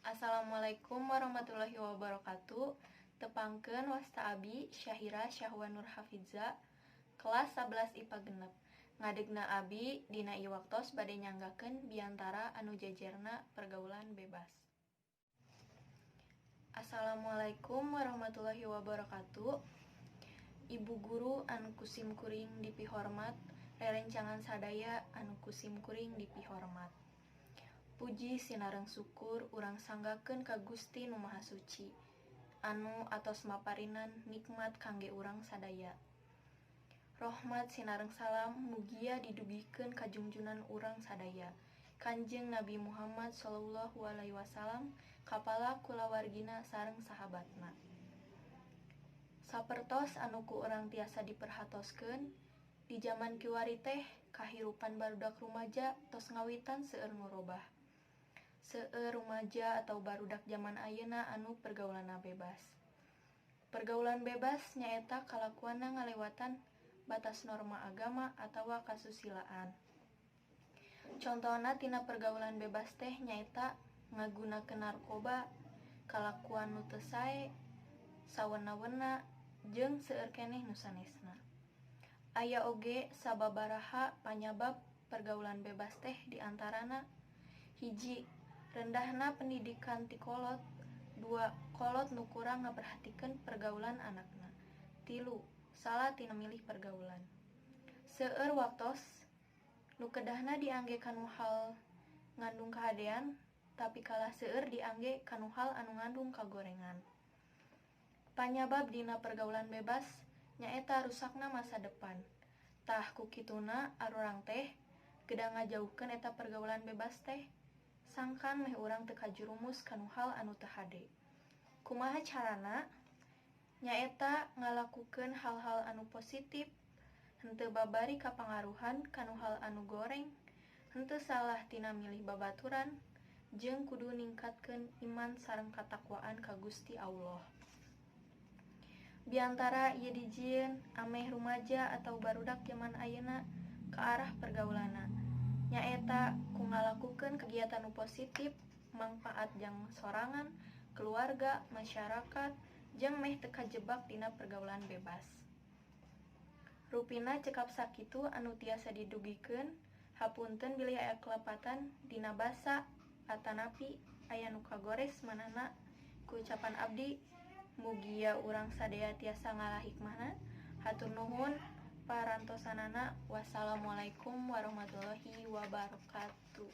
Assalamualaikum warahmatullahi wabarakatuh. Tepangkeun, wasta abi Syahira Syahwa Nur Hafidza, kelas 11 IPA 6. Ngadegna abi dina ieu waktos bade nyanggakeun biantara anu jejerna pergaulan bebas. Assalamualaikum warahmatullahi wabarakatuh. Ibu guru anu ku sim kuring dipihormat, rerencangan sadaya anu ku sim kuring dipihormat. Puji sinareng syukur urang sanggakeun ka Gusti Nu Maha Suci anu atos maparinan nikmat kangge urang sadaya. Rohmat sinareng salam mugia didugikeun ka junjunan urang sadaya, Kanjeng Nabi Muhammad Shallallahu Alaihi Wasallam, kapala kulawargina sareng sahabatna. Sapertos anu ku urang tiasa diperhatoskeun, di jaman kiwari teh kahirupan barudak rumaja tos ngawitan seueur nu robah. Seueur rumaja atau barudak jaman ayeuna anu pergaulanna bebas. Pergaulan bebas nyaeta kalakuanna ngalewatan batas norma agama atawa kasusilaan. Contona tina pergaulan bebas teh nyaeta ngagunakeun narkoba, kalakuan nu teu sae, sawenah-wenah, jeung seueur keneh nu sanesna. Aya oge sababaraha panyabab pergaulan bebas teh, diantarana: 1, rendahna pendidikan ti kolot; 2, kolot nu kurang ngaperhatikeun pergaulan anakna; 3, salah tina milih pergaulan. Seueur waktos nu kedahna diangge kanu hal ngandung kahadean, tapi kalah seueur diangge kanu hal anu ngandung kagorengan. Panyabab dina pergaulan bebas nyaeta rusakna masa depan. Tah, ku kituna arurang teh kedah ngajauhkeun eta pergaulan bebas teh, sangkan meh urang teu kajurumus kanu hal anu teu hade. Kumaha carana? Nyaeta ngalakukeun hal-hal anu positif, henteu babari kapangaruhan kanu hal anu goreng, henteu salah tina milih babaturan, jeung kudu ningkatkeun iman sareng katakwaan ka Gusti Alloh. Biantara ieu dijieun ameh rumaja atau barudak jaman ayeuna ka arah pergaulanna, nyaeta ku ngalakukeun kegiatan nu positif, mangpaat jang sorangan, keluarga, masyarakat, jeung meh teu kajebak dina pergaulan bebas. Rupina cekap sakitu anu tiasa didugikeun. Hapunten bilih aya kalepatan dina basa atanapi aya nu kagores manahna ku ucapan abdi. Mugia urang sadaya tiasa ngala hikmahna. Hatur nuhun parantosanana. Wassalamualaikum warahmatullahi wabarakatuh.